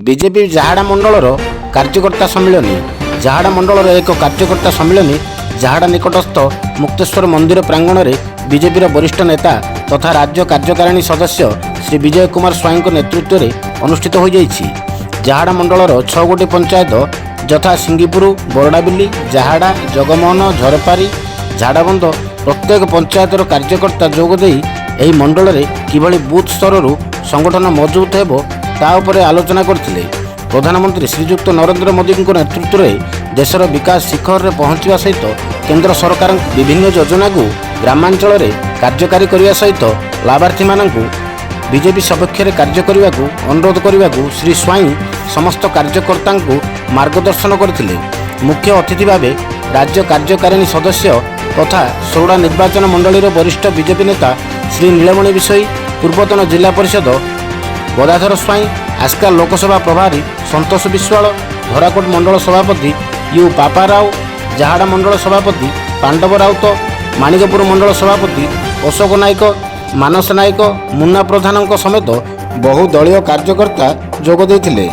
BJP Jahada ମଣ୍ଡଳର କାର୍ଯ୍ୟକର୍ତ୍ତା ସମ୍ମିଳନୀ। ଜାହାଡ଼ା ମଣ୍ଡଳର ଏକ କାର୍ଯ୍ୟକର୍ତ୍ତା ସମ୍ମିଳନୀ ଜାହାଡ଼ା ନିକଟସ୍ଥ ମୁକ୍ତେଶ୍ୱର ମନ୍ଦିର ପ୍ରାଙ୍ଗଣରେ ବିଜେପିର ବରିଷ୍ଠ ନେତା ତଥା ରାଜ୍ୟ କାର୍ଯ୍ୟକାରିଣୀ ସଦସ୍ୟ ଶ୍ରୀ ବିଜୟ କୁମାର ସ୍ୱାଇଁଙ୍କ ନେତୃତ୍ୱରେ ଅନୁଷ୍ଠିତ ହୋଇଯାଇଛି। ଜାହାଡ଼ା ମଣ୍ଡଳର ଛଅ ଗୋଟି ପଞ୍ଚାୟତ ଯଥା ସିଙ୍ଗିପୁର, ବରଡ଼ାବିଲି, ଜାହାଡ଼ା, ଜଗମୋହନ, ଝରପାରି, ଝାଡ଼ାବନ୍ଧ ପ୍ରତ୍ୟେକ ପଞ୍ଚାୟତର କାର୍ଯ୍ୟକର୍ତ୍ତା ଯୋଗ ଦେଇ ଏହି ମଣ୍ଡଳରେ କିଭଳି ବୁଥ୍ ସ୍ତରରୁ ସଂଗଠନ ମଜବୁତ ହେବ, ତା ଉପରେ ଆଲୋଚନା କରିଥିଲେ। ପ୍ରଧାନମନ୍ତ୍ରୀ ଶ୍ରୀଯୁକ୍ତ ନରେନ୍ଦ୍ର ମୋଦିଙ୍କ ନେତୃତ୍ୱରେ ଦେଶର ବିକାଶ ଶିଖରରେ ପହଞ୍ଚିବା ସହିତ କେନ୍ଦ୍ର ସରକାରଙ୍କ ବିଭିନ୍ନ ଯୋଜନାକୁ ଗ୍ରାମାଞ୍ଚଳରେ କାର୍ଯ୍ୟକାରୀ କରିବା ସହିତ ଲାଭାର୍ଥୀମାନଙ୍କୁ ବିଜେପି ସପକ୍ଷରେ କାର୍ଯ୍ୟ କରିବାକୁ ଅନୁରୋଧ କରିବାକୁ ଶ୍ରୀ ସ୍ୱାଇଁ ସମସ୍ତ କାର୍ଯ୍ୟକର୍ତ୍ତାଙ୍କୁ ମାର୍ଗଦର୍ଶନ କରିଥିଲେ। ମୁଖ୍ୟ ଅତିଥି ଭାବେ ରାଜ୍ୟ କାର୍ଯ୍ୟକାରିଣୀ ସଦସ୍ୟ ତଥା ସୋରଡ଼ା ନିର୍ବାଚନ ମଣ୍ଡଳୀର ବରିଷ୍ଠ ବିଜେପି ନେତା ଶ୍ରୀ ନୀଳମଣି ବିଷୋୟୀ, ପୂର୍ବତନ ଜିଲ୍ଲା ପରିଷଦ ଗଦାଧର ସ୍ୱାଇଁ, ଆସ୍କା ଲୋକସଭା ପ୍ରଭାରୀ ସନ୍ତୋଷ ବିଶ୍ୱାଳ, ଧରାକୋଟ ମଣ୍ଡଳ ସଭାପତି you Papa Rao, Jahada ମଣ୍ଡଳ ସଭାପତି ପାଣ୍ଡବ ରାଉତ, ମାଣିକପୁର ମଣ୍ଡଳ ସଭାପତି ଅଶୋକ ନାୟକ, ମାନସ ନାୟକ, ମୁନ୍ନା ପ୍ରଧାନଙ୍କ ସମେତ ବହୁ ଦଳୀୟ କାର୍ଯ୍ୟକର୍ତ୍ତା ଯୋଗ ଦେଇଥିଲେ।